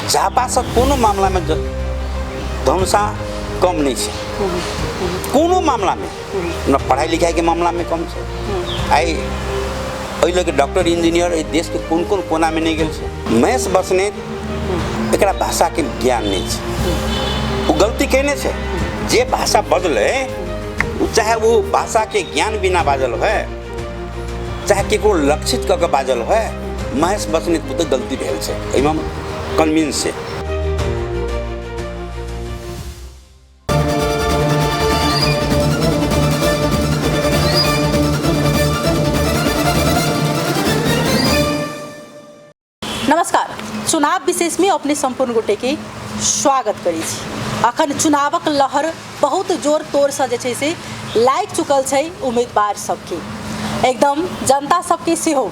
झापासँ कोनो मामलामे धनुषा कम नहि छै, कोनो मामलामे न। पढ़ाइ लिखाइके मामलामे कम छै। आइ एहि लऽ कऽ डॉक्टर इंजीनियर एहि देशके कोन कोन कोनामे नहि गेल छै। महेश बस्नेत एकरा भाषाके ज्ञान नहि छै, ओ गलती कयने छै। जे भाषा बजलै, चाहे ओ भाषाके ज्ञान बिना बाजल होइ, चाहे केकरो लक्षित कऽ के बाजल होइ, महेश बस्नेत बुते गलती भेल छै, एहिमे हम कन्विंस छै। नमस्कार, चुनाव विशेष में अपने संपूर्ण गोटे के स्वागत करै छी। अखन चुनावक लहर बहुत जोर तोरसँ जे छै से लागि चुकल छै उम्मीदवार सबके, एकदम जनता सबके सेहो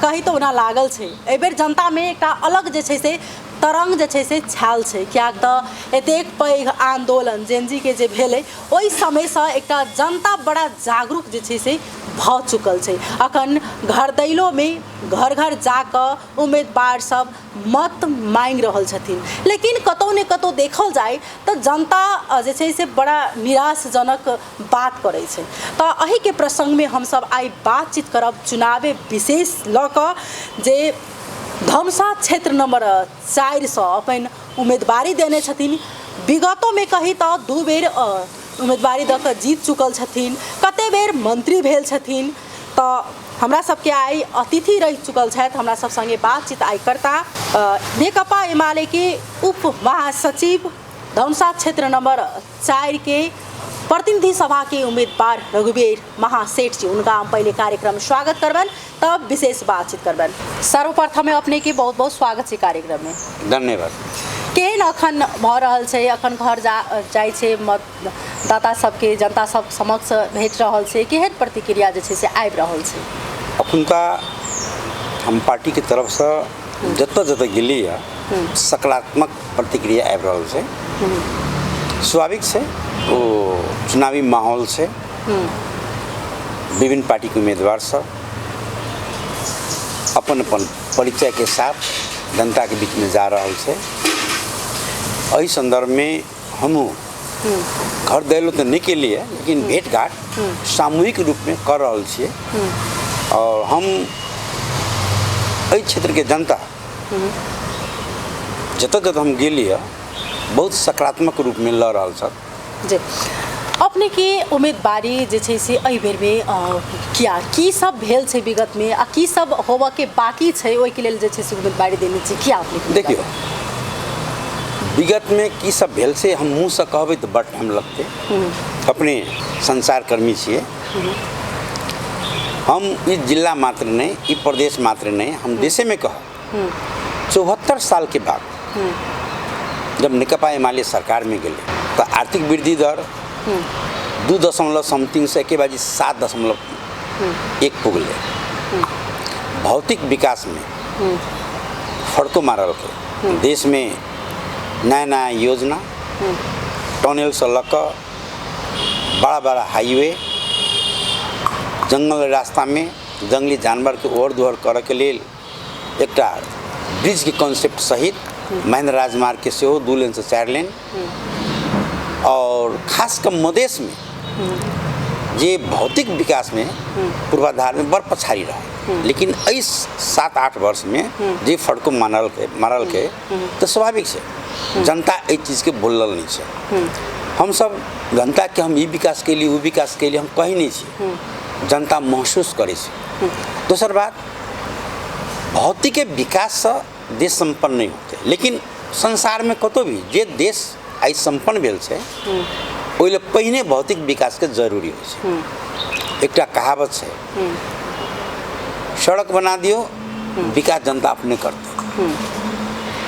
कही तऽ ओना लागल छै। एहिबेर जनतामे एकटा अलग जे छै से तरङ्ग जे छै से छायल छै, किएक तऽ एतेक पैघ आन्दोलन जेनजीके जे भेलै, ओहि समयसँ एकटा जनता बड़ा जागरूक जे छै से भऽ चुकल छै। अखन घर दैलोमे घर घर जाकऽ उम्मीदवार सब मत माँगि रहल छथिन, लेकिन कतहु ने कतहु देखल जाय तऽ जनता जे छै से बड़ा निराशजनक बात करै छै। तऽ एहिके प्रसङ्गमे हमसब आइ बातचीत करब चुनावे विशेष लऽ कऽ, जे धनुषा क्षेत्र नम्बर 4सँ अपन उम्मीदवारी देने छथिन। विगतोमे कही तऽ 2 बेर उम्मीदवारी दऽ कऽ जीत चुकल छथिन, कते बेर मंत्री भेल छथिन। तऽ हमरा सबके आइ अतिथि रहि चुकल छथि, हमरा सब संगे बातचीत आइ करता नेकपा एमाले के उप महासचिव, धनुषा क्षेत्र नंबर 4 के प्रतिनिधि सभा के उम्मीदवार रघुवीर महासेठ जी। उनका हम पहले कार्यक्रम स्वागत करबन, तब विशेष बातचीत करबन। सर्वप्रथम अपने के बहुत बहुत स्वागत छै कार्यक्रम में। धन्यवाद। केहन अखन भऽ रहल छै? अखन घर जाइ छै, मतदाता सबके जनता सब समक्ष भेट रहल छै, केहन प्रतिक्रिया जे छै से आबि रहल छै? अखुनका हम पार्टीके तरफसँ जतऽ जतऽ गेलियै, सकारात्मक प्रतिक्रिया आबि रहल छै। स्वाभाविक छै, ओ चुनावी माहौल छै। विभिन्न पार्टीके उम्मीदवार सब अपन अपन परिचयके साथ जनताके बीचमे जा रहल छै। एहि सन्दर्भमे हमहूँ घर दैलो तऽ नहि केलियै, लेकिन भेँट घाट सामूहिक रूपमे कऽ रहल छियै। आओर हम एहि क्षेत्रके जनता जतऽ जतऽ हम गेलियै, बहुत सकारात्मक रूपमे लऽ रहल छथि। जी, अपनेके उम्मीदवारी जे छै से एहि बेरमे किया, की सब भेल छै विगतमे आ की सब होबऽके बाकी छै, ओहिके लेल जे छै से उम्मीदवारी देने छी किया अपने? देखियौ, विगतमे की सब भेल छै हम मुँहसँ कहबै तऽ बड टाइम लगतै। अपने संचारकर्मी छियै। हम ई जिला मात्र नहि, ई प्रदेश मात्र नहि, हम देशेमे कहब, 74 सालके बाद जब नेकपा एमाले सरकारमे गेलै तऽ आर्थिक वृद्धि दर 2 दशमलव समथिङसँ एके बाजी 7.1 पुगलै। भौतिक विकासमे फड़को मारलकै। देशमे नयाँ नयाँ योजना, टनेलसँ लऽ कऽ बड़ा बड़ा हाईवे, जङ्गल रास्तामे जङ्गली जानवरके ओहर दोहर करऽके लेल एकटा ब्रिजके कॉन्सेप्ट सहित महेंद्र राजमार्गके सेहो 2 लेनसँ 4 लेन, और खास कऽ मधेशमे जे भौतिक विकासमे पूर्वाधारमे बड़ पछाड़ी रहै, लेकिन एहि 7-8 वर्षमे जे फड़को मारलकै तऽ स्वाभाविक छै जनता एहि चीजके बोलल नहि छै। हमसब जनताके हम ई विकास केली, ओ विकास केली, हम कहै नहि छी, जनता महसूस करै छै। दोसर बात, भौतिक विकाससँ देश सम्पन्न नहि होतै, लेकिन संसारमे कतहु भी जे देश आइ सम्पन्न भेल छै, ओहि लए पहिने भौतिक विकासके जरूरी होइ छै। एकटा कहावत छै, सड़क बना दियौ, विकास जनता अपने करतै।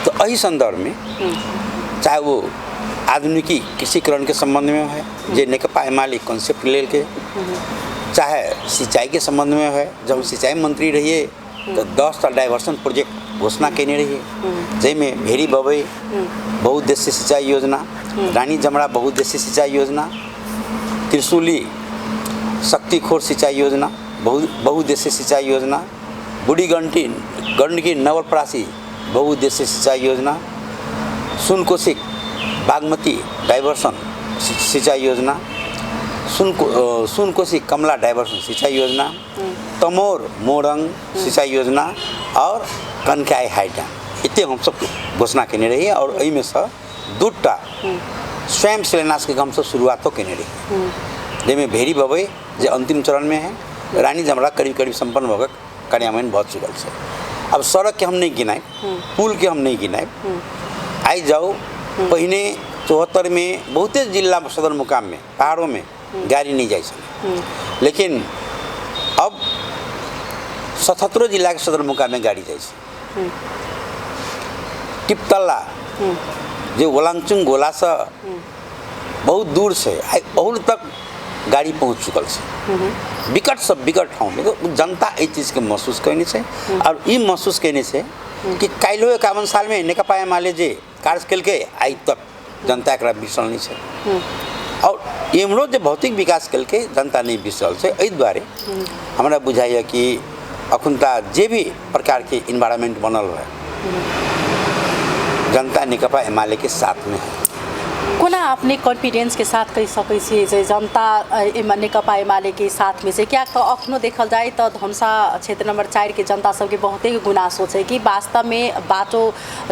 तऽ एहि सन्दर्भमे चाहे ओ आधुनिकी कृषिकरणके सम्बन्धमे होइ, जे नेकपा एमाले कॉन्सेप्ट लेलकै, चाहे सिंचाईके सम्बन्धमे होइ, जब हम सिंचाई मंत्री रहियै तऽ 10टा डाइवर्सन प्रोजेक्ट घोषणा कयने रहियै, जाहिमे भेड़ी बबई बहुउद्देशीय सिंचाई योजना, रानी जमरा बहुउद्देशीय सिंचाई योजना, त्रिशूली शक्तिखोर सिंचाई योजना, बहुउद्देशीय सिंचाई योजना, बूढ़ी गंडकी नवलपरासी बहुउद्देशीय सिंचाई योजना, सुनकोशी बागमती डाइवर्सन सिंचाई योजना, सुनकोशी कमला डाइवर्सन सिंचाई योजना, तमोर मोरंग सिंचाई योजना और कनकाई हाई डैम, एते हमसब घोषणा केने रही। और एहिमे से 2टा स्वयं शिलान्यास के हमसब शुरुआतो केने रही, जाहिमे भेरी बबई जे अंतिम चरण में है, रानी जमरा करीब करीब संपन्न भऽ कऽ कार्यान्वयन भऽ चुकल छै। अब सड़क के हम नहीं गिनायब, पुल के हम नहीं गिनायब। आइ जाउ, पहिने 74 में बहुते जिला सदरमुकाम में पहाड़ों में गाड़ी नहीं जाइ छलै, लेकिन अब 77 जिला के सदरमुकाम में गाड़ी जाइ छै। टिपतल्ला जे ओलाङचुङ गोलासँ बहुत दूर छै, आइ बहुत तक गाड़ी पहुँच चुकल छै। विकट सब विकट ठाउँमे तो जनता एहि चीजके महसूस कयने छै और ई महसूस कयने छै कि काल्हिो 51 सालमे नेकपा एमाले जे कार्य केलकै आइ तक जनता एकरा बिसरल नहि छै। और एम्हरो जे भौतिक विकास केलकै जनता नहि बिसरल छै। एहि दुआरे हमरा बुझाइए कि अखुनता जे भी प्रकारके इन्वायरमेंट बनल है, जनता नेकपा एमाले के साथ में है। कोना अपने कॉन्फिडेंस के साथ कहि सकै छियै जे जनता नेकपा एमाले के साथ में छै? किया तऽ अखनो देखल जाय तऽ धनुषा क्षेत्र नंबर 4 के जनता सबके बहुते गुनासो छै कि वास्तवमे बाटो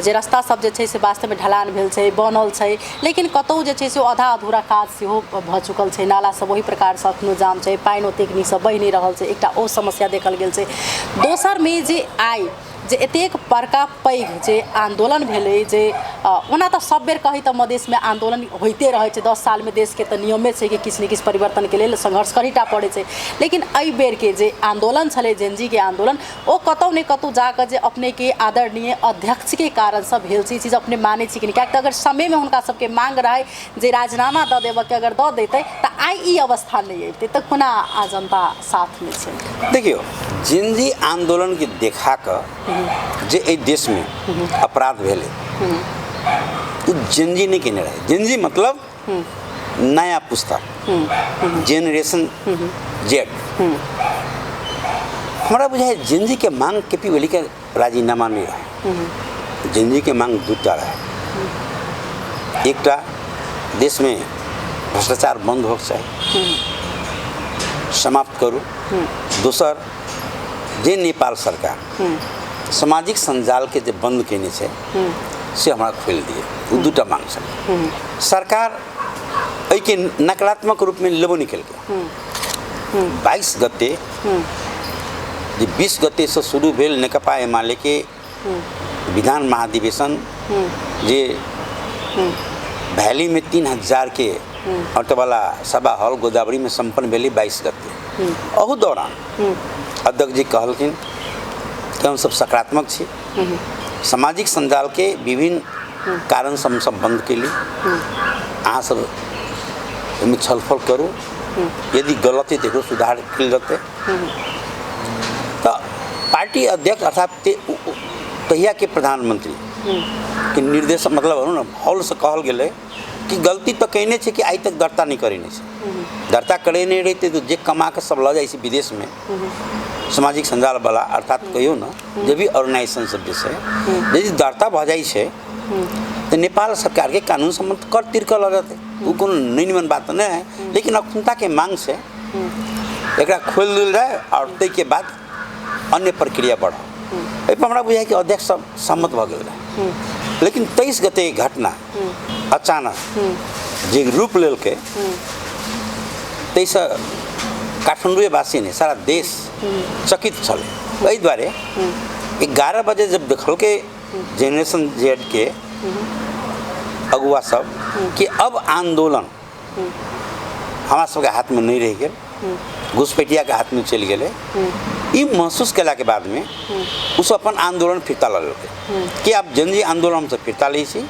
जे रास्ता सब जे छै से वास्तवमे ढलान भेल छै, बनल छै, लेकिन कतहु जे छै से आधा अधूरा काज सेहो भऽ चुकल छै। नाला सब ओहि प्रकारसँ अखनो जाम छै, पानि ओतेक नीकसँ बहि नहि रहल छै, एकटा ओ समस्या देखल गेल छै। दोसरमे जे आइ जे एतेक बड़का पैघ जे आंदोलन भेलै, जे ओना तऽ सब बेर कही तऽ मधेशमे आंदोलन होइते रहै छै, 10 सालमे देशके तऽ नियमे छै कि किछु ने किछु परिवर्तनके लेल संघर्ष करैटा पड़ै छै, लेकिन एहि बेरके जे आंदोलन छलै जेनजीके आंदोलन, ओ कतहु ने कतहु जाकऽ जे अपनेके आदरणीय अध्यक्षके कारणसँ भेल छै। ई चीज अपने मानै छी कि नहि? किएक तऽ अगर समयमे हुनका सबके मांग रहै जे राजीनामा दऽ देबऽके, अगर दऽ दैतै तऽ आइ ई अवस्था नहि अबितै। तऽ कोना आ जनता साथमे छै? देखियौ, जेनजी आंदोलनके देखा कऽ जे एहि देशमे अपराध भेलै ओ जेनजी नहि केने रहै। जेनजी मतलब नया पुस्ता, जेनरेशन जेड। हमरा बुझाइ जेनजीके मांग केपी ओलीके राजीनामा नहि रहै। जेनजीके मांग 2टा रहै, एकटा देशमे भ्रष्टाचार बंद होके चाही, समाप्त करू। दोसर, जे नेपाल सरकार सामाजिक सञ्जालके जे बंद कयने छै से हमरा खोलि दिए। ओ 2टा मांग छलै। सरकार एहिके नकारात्मक रूपमे लेबो नहि केलकै। 22 गते जे 20 गतेसँ शुरू भेल नेकपा एमालेके विधान महाधिवेशन, जे भैलीमे 3000 के अटवाला सभा हॉल गोदावरीमे सम्पन्न भेलै 22 गते। अहू दौरान अध्यक्ष जी कहलखिन कि हमसब सकारात्मक छी, सामाजिक सञ्जालके विभिन्न कारणसँ हमसब बन्द केली, अहाँ सब ओहिमे छलफल करू, यदि गलत है तऽ एकरो सुधार कयल जेतै। तऽ पार्टी अध्यक्ष अर्थात तहियाके प्रधानमंत्री के निर्देश, मतलब ने हॉलसँ कहल गेलै कि गलती तऽ कयने छै कि आइ तक दर्ता नहि करेने छै। दर्ता करेने रहितै तऽ जे कमा कऽ सब लऽ जाइ छै विदेशमे सामाजिक सञ्जालवला, अर्थात कहियौ ने जे भी ऑर्गेनाइजेशन सब जे छै, यदि दर्ता भऽ जाइ छै तऽ नेपाल सरकारके कानून सम्मत कर तिर कऽ लऽ जेतै। ओ कोनो नहि निमन बात नहि है, लेकिन अखुनताके मांग छै एकरा खोलि देल जाय और ताहिके बाद अन्य प्रक्रिया बढ़ाउ। एहिपर हमरा बुझाइ कि अध्यक्ष सब सहमत भऽ गेल रहै। लेकिन 23 गते घटना अचानक जे रूप लेलकै ताहिसँ काठमाण्डुएवासी नहि सारा देश चकित छलै। एहि दुआरे 11 बजे जब देखलकै जेनरेशन जेड के अगुआ सब कि अब आंदोलन हमरा सबके हाथमे नहि रहि गेल, घुसपैठियाके हाथमे चलि गेलै, ई महसूस केलाके बादमे ओ सब अपन आंदोलन फिर्ता लऽ लेलकै कि आब जेनजी आंदोलन हमसब फिर्ता लै छी,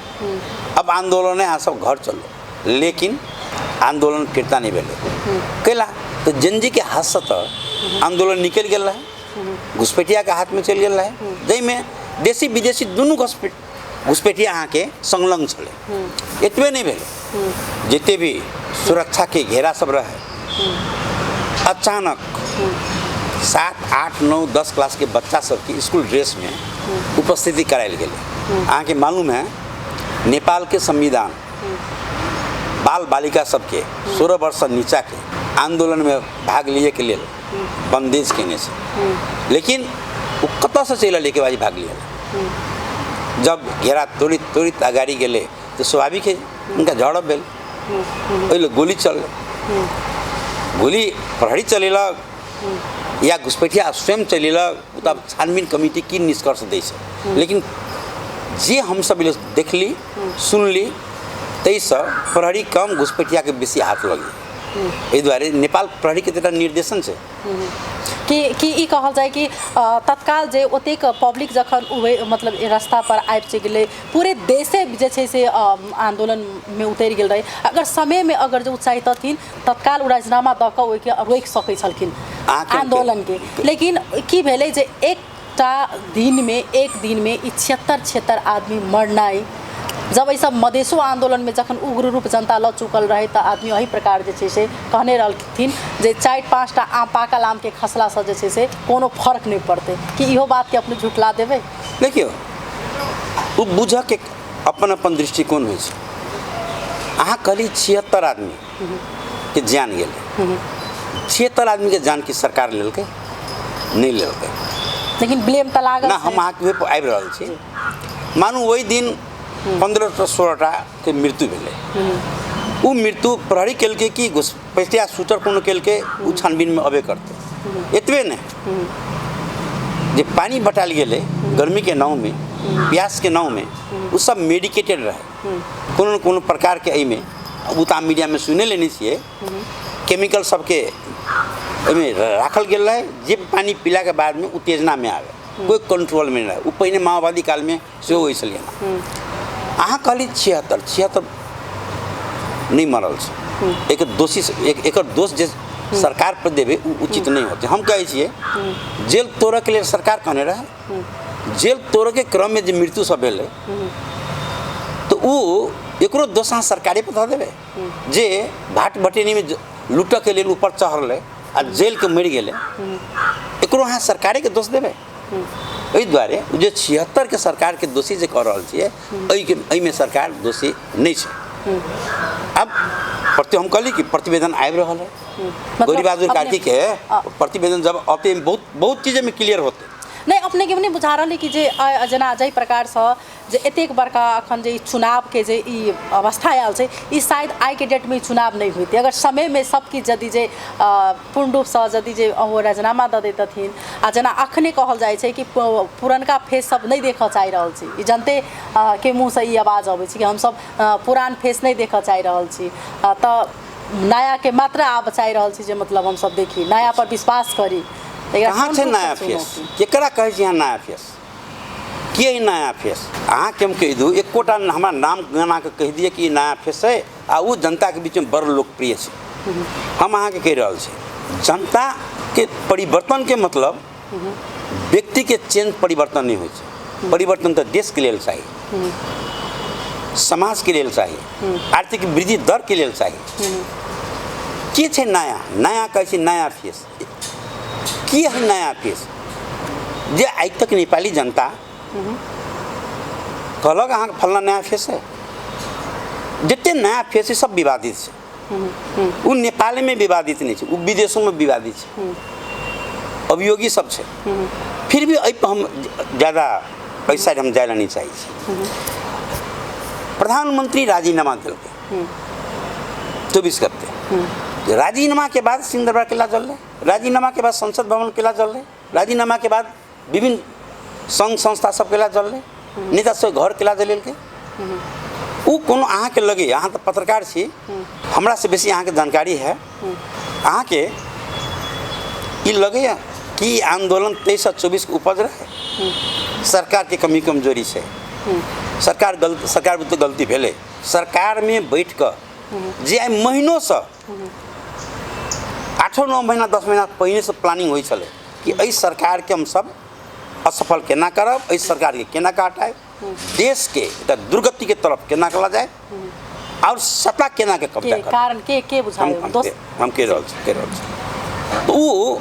अब आंदोलन अहाँ सब घर चलू। लेकिन आंदोलन फिर्ता नहि भेलै। कैला तऽ जेनजीके हाथसँ तऽ आंदोलन निकलि गेल रहै, घुसपैठियाके हाथमे चलि गेल रहै, जाहिमे देशी विदेशी दुनू घुसपैठिया अहाँके संलग्न छलै। एतबे नहि भेलै, जते भी सुरक्षाके घेरा सब रहै, अचानक 7, 8, 9, 10 क्लास के बच्चा सबके स्कूल ड्रेसमे उपस्थिति करायल गेलै। अहाँके मालूम है नेपालके संविधान बाल बालिका सबके 16 वर्ष नीचाके आंदोलनमे भाग लिएके लेल बंदेज केने छै, लेकिन ओ कतऽसँ चलि एलै के बाजी भाग लिअ? जब घेरा तोड़ित तोड़ित अगाडि गेलै तऽ स्वाभाविक है हुनका झड़प भेल, ओहि लए गोली चललै। गोली प्रहरी चलेलक या घुसपैठिया स्वयं चलेलक, ओ तऽ आब छानबीन कमिटी की निष्कर्ष दै छै। लेकिन जे हमसब देखली सुनली ताहिसँ प्रहरी कम घुसपैठियाके बेसी हाथ लगै। एहि दुआरे नेपाल प्रहरीके तऽ एकटा निर्देशन छै कि ई कहल जाय कि तत्काल जे ओतेक पब्लिक जखन उभे मतलब रास्ता पर आबि गेलै, पूरे देशे जे छै से आंदोलनमे उतरि गेल रहै। अगर समयमे अगर जे ओ चाहितथिन तत्काल ओ राजीनामा दऽ कऽ ओहिके रोकि सकै छलखिन आंदोलनके। लेकिन की भेलै जे एकटा दिनमे एक दिनमे ई 76 आदमी मरनाइ, जब एहि सब मधेशो आंदोलनमे जखन उग्र रूप जनता लऽ चुकल रहै तऽ आदमी एहि प्रकार जे छै से कहने रहलखिन जे 4-5 टा आम पाकल आमके खसलासँ जे छै से कोनो फर्क नहि पड़तै। कि इहो बातके अपने झुठला देबै? देखियौ, ओ बुझऽके अपन अपन दृष्टिकोण होइ छै। अहाँ कहली 76 आदमीके जान गेलै, 76 आदमीके जान की सरकार लेलकै? नहि लेलकै। लेकिन ब्लेम तऽ लागल ना। हम अहाँके आबि रहल छी। मानू ओहि दिन 15 टा 16 टा के मृत्यु भेलै, ओ मृत्यु प्रहरी केलकै कि घुसपैठिया शूटर कोनो केलकै, ओ छानबीनमे अबे करतै। एतबे नहि, जे पानि बटायल गेलै गर्मीके नावमे, प्यासके नावमे, ओ सब मेडिकेटेड रहै, कोनो ने कोनो प्रकारके एहिमे ओ तऽ मीडियामे सुने लेने छियै, केमिकल सबके एहिमे राखल गेल रहै जे पानि पीलाके बादमे उत्तेजनामे आबै, कोइ कंट्रोलमे नहि रहै। ओ पहिने माओवादी कालमे सेहो होइ छलै। अहाँ कहली 76 नहि मरल छै, एकर दोषी एकर दोष जे सरकार पर देबै ओ उचित नहि होतै। हम कहै छियै जेल तोड़ऽके लेल सरकार कहने रहै, जेल तोड़ऽके क्रममे जे मृत्यु सब भेलै तऽ ओ एकरो दोष अहाँ सरकारे पर धऽ देबै जे भाट भटेनीमे लूटऽके लेल ऊपर चढ़लै आ जेलके मरि गेलै, एकरो अहाँ सरकारेके दोष देबै? एहि दुआरे जे 76 के सरकारके दोषी जे कऽ रहल छियै, एहिमे सरकार दोषी नहि छै। अब हम कहली कि प्रतिवेदन आबि रहल है गौरी बहादुर कार्की के प्रतिवेदन जब अते बहुत बहुत चीजमे क्लियर होतै। नहि, अपनेके नहि बुझा रहल है कि जे जेना जाहि प्रकारसँ जे एतेक बड़का अखन जे चुनावके जे ई अवस्था आयल छै, ई शायद आइके डेटमे ई चुनाव नहि होइतै अगर समयमे सब किछु यदि जे पूर्ण रूपसँ यदि जे ओ राजीनामा दऽ दैतथिन। आ जेना अखने कहल जाइ छै कि पुरनका फेस सब नहि देखऽ चाहि रहल छी, ई जनते के मुँहसँ ई आवाज अबै छै कि हमसब पुरान फेस नहि देखऽ चाहि रहल छी, तऽ नयाके मात्र आब चाहि रहल छी जे मतलब हमसब देखी, नया पर विश्वास करी। कहाँ छै नया फेस? केकरा कहै छी अहाँ नया फेस? के ई नया फेस? अहाँके हम कहि दू, एकोटा हमरा नाम गना कऽ कहि दिअ कि ई नया फेस है आ ओ जनताके बीचमे बड़ लोकप्रिय छै। हम अहाँके कहि रहल छी, जनताके परिवर्तनके मतलब व्यक्तिके चेंज परिवर्तन नहि होइ छै। परिवर्तन तऽ देशके लेल चाही, समाजके लेल चाही, आर्थिक वृद्धि दरके लेल चाही। के छै नया? नया कहै छै नया फेस। की है नया फेस? जे आइ तक नेपाली जनता कहलक अहाँके फल्लाँ नया फेस है, जते नया फेस है सब विवादित छै। ओ नेपालमे विवादित नहि छै, ओ विदेशोमे विवादित छै, अभियोगी सब छै। फिर भी एहि पर हम ज़्यादा एहि साइड हम जाय लए नहि चाहै छी। प्रधानमंत्री राजीनामा देलकै 24 गते, राजीनामा के बाद सिंहदरबार किला जललै, राजीनामा के बाद संसद भवन किला जललै, राजीनामा के बाद विभिन्न संघ संस्था सब किला जललै, नेता सब घर किला जलेलकै। ओ कोनो अहाँके लगे, अहाँ तऽ पत्रकार छी, हमरा से बेसी अहाँके जानकारी है, अहाँके ई लगैए कि आंदोलन 23 आ 24 के उपज रहे? सरकार के कमी कमजोरी छै, सरकार गलत, सरकार तऽ गलती भेलै। सरकारमे बैठ कऽ जे आइ महीनोसँ 8-9 महीना 10 महीना पहिनेसँ प्लानिंग होइ छलै कि एहि सरकारके हमसब असफल केना करब, एहि सरकारके केना हटायब, देशके एकटा दुर्गतिके तरफ केना लऽ जाय और सत्ता केना के कब्जा करब। कारण के बुझायल? हम कहि रहल छी, कहि रहल छी। तऽ ओ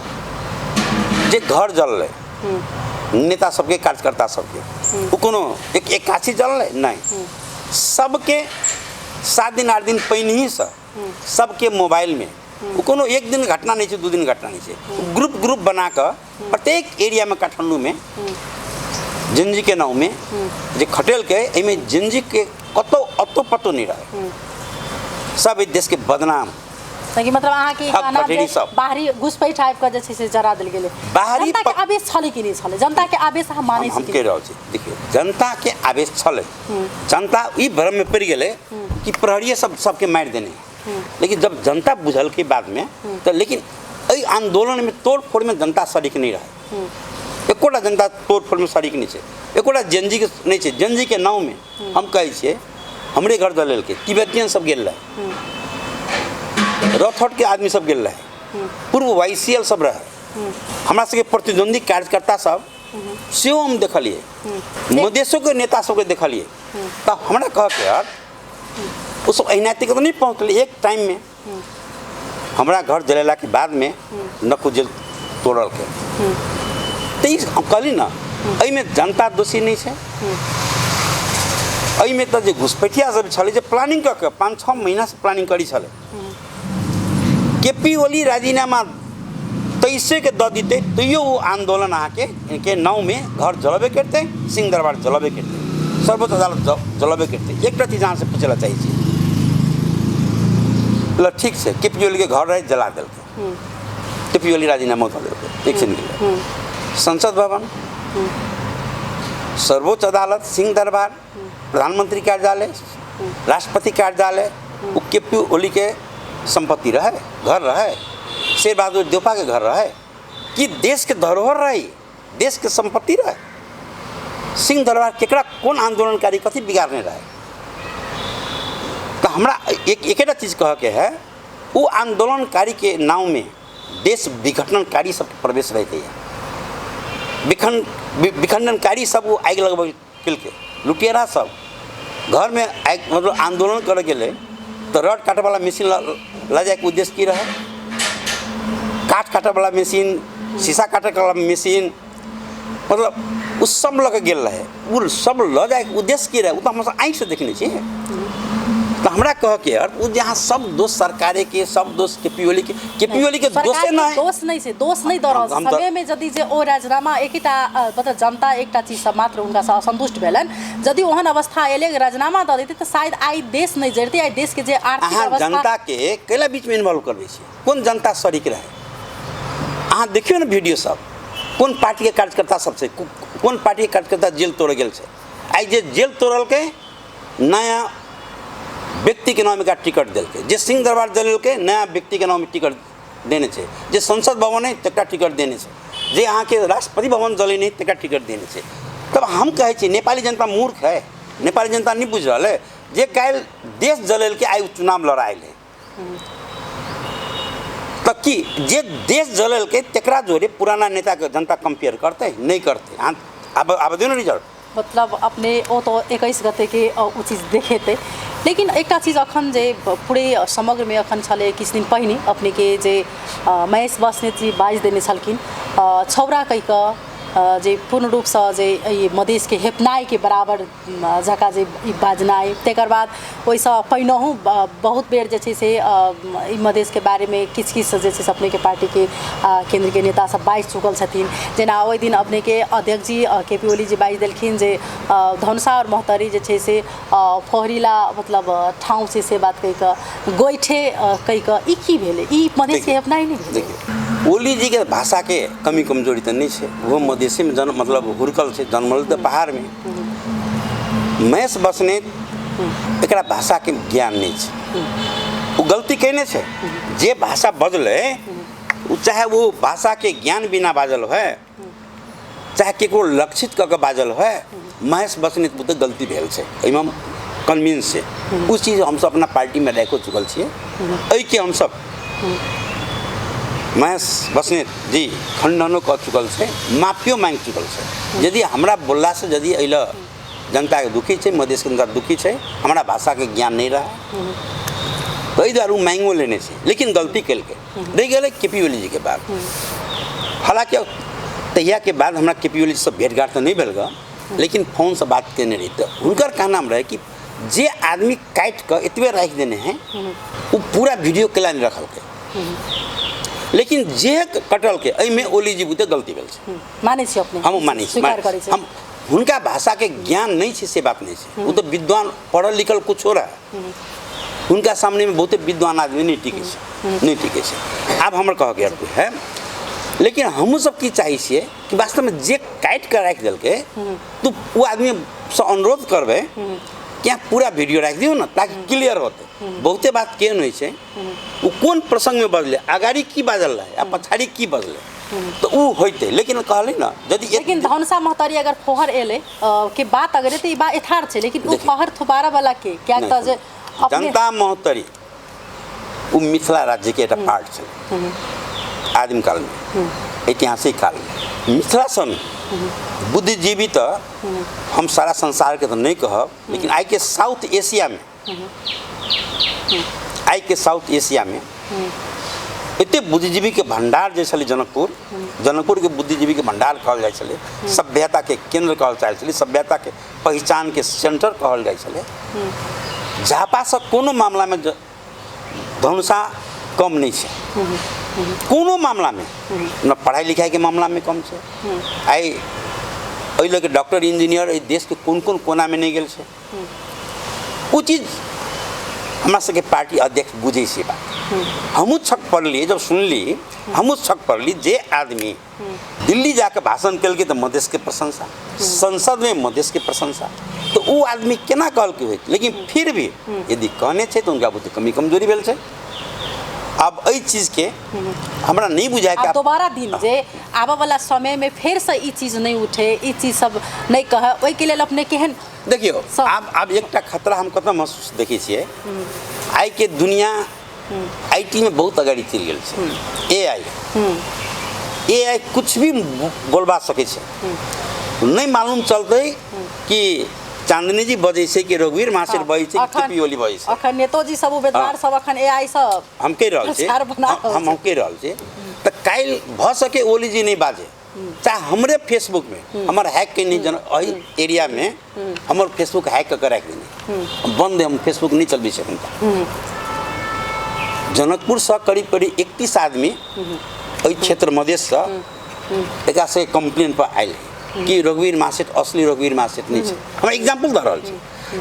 जे घर जललै नेता सबके, कार्यकर्ता सबके, ओ कोनो एक एकासी जललै नहि। सबके 7 दिन 8 दिन पहिनहिसँ सबके मोबाइलमे, ओ कोनो एक दिन घटना नहि छै, 2 दिन घटना नहि छै, ग्रुप ग्रुप बना कऽ प्रत्येक एरियामे काठमाण्डूमे जिंजीके नाममे जे खटेलकै, एहिमे जिंजीके कतौ अतो पतो नहि रहै। सब एहि देशके बदनाम। कि मतलब अहाँके ठग कहना फटेरी जे सब। बाहरी घुसपैठ आबि कऽ जे छै से जरा देल गेलै। बाहरी जनताके आवेश छलै कि नहि छलै? जनताके आवेश अहाँ मानै हम छी कि कहि रहल छी, देखियौ जनताके आवेश छलै, जनता ई भ्रममे पड़ि गेलै कि प्रहरीए सब सबके मारि देने, लेकिन जब जनता बुझलकै बादमे तऽ, लेकिन एहि आंदोलनमे तोड़ फोड़मे जनता शरीक नहि रहै, एकोटा जनता तोड़ फोड़मे शरीक नहि छै, एकोटा जेनजीके नहि छै। जेनजीके नाममे हम कहै छियै, हमरे घर जलेलकै, तिब्बतियन सब गेल रहै, रथहटके आदमी सब गेल रहै, पूर्व YCL सब रहै, हमरा सबके प्रतिद्वंदी कार्यकर्ता सब सेहो हम देखलियै, मधेशोके नेता सबके देखलियै। तऽ हमरा कहके अर्थ ओ सब एनाहिते तऽ नहि पहुँचलै। एक टाइममे हमरा घर जलेलाके बादमे नक्कू जेल तोड़लकै। तऽ ई हम कहली ने, एहिमे जनता दोषी नहि छै, एहिमे तऽ जे घुसपैठिया सब छलै जे प्लानिंग कऽ के 5-6 महीनासँ प्लानिंग करी छलै। केपी ओली राजीनामा 23 के दऽ दितै तैयो ओ आंदोलन अहाँके के नाममे घर जलबे करतै, सिंह दरबार जलबे करतै, सर्वोच्च अदालत जलबे करतै। एकटा चीज अहाँसँ पूछै लए चाहै छी, ल ठीक छै, केपी ओलीके घर रहै जला देलकै, केपी ओली राजीनामा दऽ देलकै, एक सेकेंड के संसद भवन, सर्वोच्च अदालत, सिंह दरबार, प्रधानमंत्री कार्यालय, राष्ट्रपति कार्यालय, ओ केपी ओली के संपत्ति रहे, घर रहे, शेर बहादुर देउपा के घर रहे, कि देश के धरोहर रहे, देश के संपत्ति रहे? सिंह दरबार केकरा कोन आंदोलनकारी कथी बिगाड़ने रहे? तो हमरा एकेटा चीज कह के है, वो आंदोलनकारी के नाव में देश विघटनकारी सबके प्रवेश रहते है, विखंडनकारी सब वो आगि लगबै केलकै, लुटेरा सब घर में आगि मतलब आंदोलन करे गेलै तऽ रड काटऽवला मशीन लऽ जाइके उद्देश्य की रहै? काठ काटऽवला मशीन, शीशा काटऽवला मशीन, मतलब ओ सब लऽ कऽ गेल रहै, ओ सब लऽ जाइके उद्देश्य की रहै? ओ तऽ हमसब आँखिसँ देखने छियै। तऽ हमरा कहऽके अर्थ ओ जे अहाँ सब दोष सरकारेके, सब दोष केपी ओलीके, केपी ओलीके दोषे नहि, दोष नहि छै, दोष नहि दऽ रहल। समयमे यदि जे ओ राजीनामा एकेटा मतलब जनता एकटा चीजसँ मात्र हुनकासँ असन्तुष्ट भेलनि, यदि ओहन अवस्था एलै राजीनामा दऽ दैतै तऽ शायद आइ देश नहि जरितै, आइ देशके जे आर्थिक अहाँ अवस्था। जनताके कैला बीचमे इन्वॉल्व करबै छी? कोन जनता शरीक रहै? अहाँ देखियौ ने वीडियो सब, कोन पार्टीके कार्यकर्ता सब छै, कोन पार्टीके कार्यकर्ता जेल तोड़ऽ गेल छै। आइ जे जेल तोड़लकै नया व्यक्तिके नाम एकरा टिकट देलकै, जे सिंह दरबार जलेलकै नया व्यक्तिके नाम टिकट देने छै, जे संसद भवन है तकरा टिकट देने छै, जे अहाँके राष्ट्रपति भवन जलेने तकरा टिकट देने छै। तब हम कहै छी नेपाली जनता मूर्ख है, नेपाली जनता नहीं बुझि रहल है जे काल्हि देश जलेलकै आइ ओ चुनाव लड़ायल है। तऽ की जे देश जलेलकै तकरा जोड़े पुराना नेताके जनता कंपेयर करतै? नहि करतै। आब दियौ ने रिजल्ट। मतलब अपने ओ तो 21 गते के ओ चीज देखेतै, लेकिन एकटा चीज अखन जे पूरे समग्रमे अखन छलै, किछु दिन पहिने अपनेके जे महेश बस्नेत जी बाजि देने छलखिन छौड़ा कहि कऽ जे पूर्ण रूपसँ जे एहि मधेशके हेपनाइके बराबर जकाँ जे ई बाजनाइ, तकर बाद ओहिसँ पहिनहु बहुत बेर जे छै से ई मधेशके बारेमे किछु किछु जे छै से अपनेके पार्टीके केन्द्रके नेता सब बाजि चुकल छथिन। जेना ओहि दिन अपनेके अध्यक्ष जी के पी ओली जी बाजि देलखिन जे धनुषा आओर महोत्तरी जे छै से फोहरीला मतलब ठाउँ छै से बात कहि कऽ गोइठे कहि कऽ ई की भेलै? ई मधेशके हेपनाइ नहि भेलै? देखियौ ओली जी के भाषा के कमी कमजोरी तऽ नहि छै, ओहो मधेशेमे जन्म मतलब हुरकल छै, जन्मल तऽ पहाड़मे। महेश बस्नेत एकरा भाषाके ज्ञान नहि छै, ओ गलती कयने छै। जे भाषा बजलै ओ चाहे ओ भाषाके ज्ञान बिना बाजल होइ, चाहे केकरो लक्षित कऽ के बाजल होइ, महेश बस्नेत बुते गलती भेल छै, एहिमे हम कन्विंस छै। ओ चीज हमसब अपना पार्टीमे राखिओ चुकल छियै। एहिके हमसब महेश बस्नेत जी खंडनो कऽ चुकल छै, माफियो मांगि चुकल छै। यदि हमरा बोललासँ यदि एहि लए जनताके दुखी छै, मधेशके जनता दुखी छै, हमरा भाषाके ज्ञान नहि रहै, ताहि दुआरे ओ मांगिओ लेने छै, लेकिन गलती केलकै। रहि गेलै के पी ओली जीके बात। हालाँकि तहियाके बाद हमरा के पी ओली से भेटघाट तऽ नहि भेल गऽ, लेकिन फोनसँ बात केने रही तऽ हुनकर कहनाम रहै कि जे आदमी काटि कऽ एतबे राखि देने है ओ पूरा वीडियो केला नहि रखलकै। लेकिन जे कटलकै एहिमे ओलीजी बुते गलती भेल छै। मानै छी अपने? हम मानै छी, स्वीकार करै छी। हम हुनका भाषाके ज्ञान नहि छै से बात नहि छै, ओ तऽ विद्वान पढ़ल लिखल कुछो रहे, हुनका सामनेमे बहुते विद्वान आदमी नहि टिकै छै, नहि टिकै छै। आब हमर कहऽके अर्थ है, लेकिन हमहूँ सब की चाहै छियै कि वास्तवमे जे काटि कऽ राखि देलकै तऽ ओ आदमीसँ अनुरोध करबै कि अहाँ पूरा वीडियो राखि दियौ ने ताकि क्लियर होतै। बहुते बात केहन होइ छै, ओ कोन प्रसङ्गमे बजलै, अगाडि की बाजल रहै आ पछाड़ी की बजलै, तऽ ओ होइतै। लेकिन कहली ने यदि लेकिन धनुषा महतरी अगर फोहर एलै के बात अगर तऽ ई बात यथार्थ छै, लेकिन ओ फोहर थुबारा वाला के क्या तऽ जे जनता महोत्तरी ओ मिथिला राज्यके एकटा पार्ट छलै आदिम कालमे, ऐतिहासिक कालमे। मिथिला सन बुद्धिजीवी तऽ हम सारा संसारके तऽ नहि कहब, लेकिन आइके साउथ एशियामे, आइके साउथ एशियामे एते बुद्धिजीवीके भंडार जे छलै जनकपुर, जनकपुरके बुद्धिजीवीके भंडार कहल जाइ छलै, सभ्यताके केन्द्र कहल जाइ छलै, सभ्यताके पहिचानके सेंटर कहल जाइ छलै। झापासँ कोनो मामलामे धनुषा कम नहि छै, कोनो मामलामे न पढ़ाइ लिखाइके मामलामे कम छै। आइ एहि लऽ कऽ डॉक्टर इंजीनियर एहि देशके कोन कोन कोनामे नहि गेल छै। ओ चीज हमरा सबके पार्टी अध्यक्ष बुझै छै बात। हमहूँ छक पड़ली जब सुनली, हमहूँ छक पड़ली जे आदमी दिल्ली जाके भाषण केलकै तऽ मधेशके प्रशंसा, संसदमे मधेशके प्रशंसा, तऽ ओ आदमी केना कहलकै होइत। लेकिन फिर भी यदि कहने छै तऽ हुनका बुते कमी कमजोरी भेल छै। आब एहि चीजके हमरा नहि बुझाय आब दोबारा दिन जे आबऽ वाला समयमे फेरसँ ई चीज नहि उठे, ई चीज सब नहि कहै, ओहिके लेल अपने केहन देखियौ। आब आब एकटा खतरा हम कतऽ महसूस देखै छियै, आइके दुनिया IT में बहुत अगाडि चलि गेल छै। एआई एआई कुछ भी बोलबा सकै छै, नहि मालूम चलतै कि चांदनी जी बजै छै कि रघुवीर महासेठ बजै छै कि केपी ओली बजै छै। अखन नेतोजी सब उम्मीदवार सब अखन एआई सब हम कहि रहल छी, हम कहि रहल छी। तऽ काल्हि भऽ सके ओली जी नहि बाजे, चाहे हमरे फेसबुकमे हमर हैक के नहि जन एहि एरियामे हमर फेसबुक हैक कऽ के राखि देने बन्द, हम फेसबुक नहि चलबै छी एखन। जनकपुरसँ करीब करीब 31 आदमी एहि क्षेत्र मधेशसँ एकरा से कम्प्लेन पर आयल कि रघुवीर महासेठ असली रघुवीर महासेठ नहि छै। हम एग्जाम्पल दऽ रहल छी।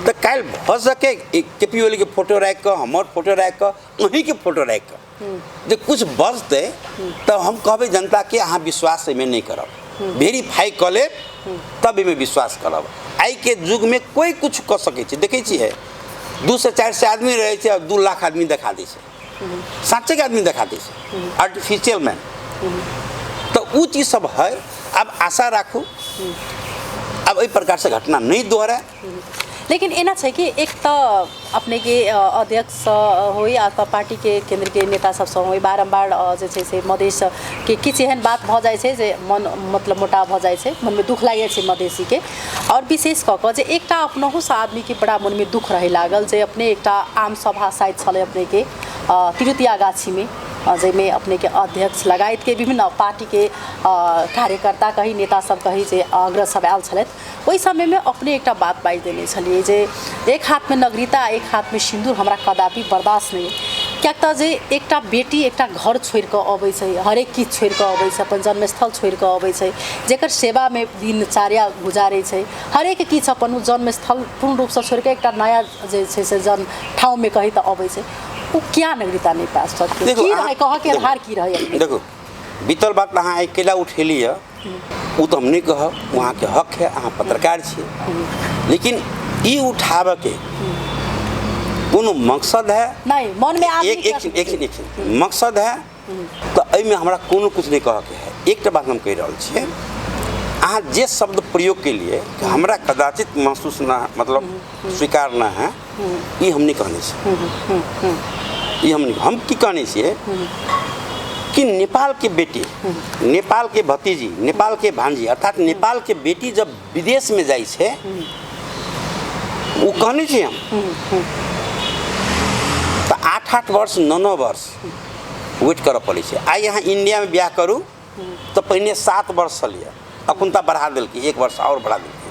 तऽ काल्हि भऽ सके केपी ओलीके फोटो राखि कऽ, हमर फोटो राखि कऽ, अहीँके फोटो राखि कऽ जे कुछ बजतै तऽ हम कहबै जनताके अहाँ विश्वास एहिमे नहि करब, वेरीफाई कऽ लेब तब एहिमे विश्वास करब। आइके युगमे कोइ कुछ कऽ सकै छै। देखै छियै 200 से 400 आदमी रहै छै आ 2 लाख आदमी देखा दै छै, साँचेके आदमी देखा दै छै, आर्टिफिशियल मैन। तऽ ओ चीज सब है। आब आशा राखू आब एहि प्रकारसँ घटना नहि दोहराए। लेकिन एना छै कि एक तऽ अपने के अध्यक्ष होइ अथवा पार्टीके केन्द्रके नेता सबसँ होइ, बारम्बार जे छै से मधेश के किछु एहन बात भऽ जाइ छै जे मन मतलब मोटा भऽ जाइ छै, मनमे दुःख लागि जाइ छै मधेसीके। आओर विशेष कऽ कऽ जे एकटा अपनहुसँ आदमीके बड़ा मनमे दुःख रहै लागल जे अपने एकटा आम सभा शायद छलै अपनेके तिरुतिया गाछीमे, जाहिमे अपनेके अध्यक्ष लगायतके विभिन्न पार्टीके कार्यकर्ता कही नेता सब कही जे अग्रज सब आयल छलथि, ओहि समयमे अपने एकटा बात बाजि देने छलियै जे एक हाथमे नगरीता एक हाथमे सिन्दूर हमरा कदापि बर्दाश्त नहि। किएक तऽ जे एकटा बेटी एकटा घर छोड़ि कऽ अबै छै, हरेक किछु छोड़ि कऽ अबै छै, अपन जन्मस्थल छोड़ि कऽ अबै छै, जकर सेवामे दिनचर्या गुजारै छै, हरेक किछु अपन ओ जन्मस्थल पूर्ण रूपसँ छोड़ि कऽ एकटा नया जे छै से जन्म ठाउँमे कही तऽ अबै छै, ओ क्या नगरीता नहि पास सकतै? की रहै कहऽके आधार की रहै? देखो बीतल बात अहाँ अकेला उठेली है ओ तऽ हम नहि कहब, वहाँके हक है, अहाँ पत्रकार छियै, लेकिन ई उठाबऽके कोनो मकसद है नहीं मन में एक एक एक मकसद है तऽ एहिमे हमरा कोनो कुछ नहीं कहऽके है। एकटा बात हम कहि रहल छियै, अहाँ जे शब्द प्रयोग केलियै कि हमरा कदाचित महसूस ना मतलब स्वीकार ना है, ई हम नहीं कहने छियै। ई हम नहीं, हम की कहने छियै कि नेपाल के बेटी, नेपाल के भतीजी, नेपाल के भांजी, अर्थात नेपाल के बेटी जब विदेश में जाइ छै, ओ कहने छियै हम तऽ 8-8 वर्ष 9-9 वर्ष वेट करऽ पड़ै छै। आइ यहाँ इंडियामे बियाह करू तऽ पहिने 7 वर्ष छलियै, अखुनता बढ़ा देलकै, 1 वर्ष आओर बढ़ा देलकै,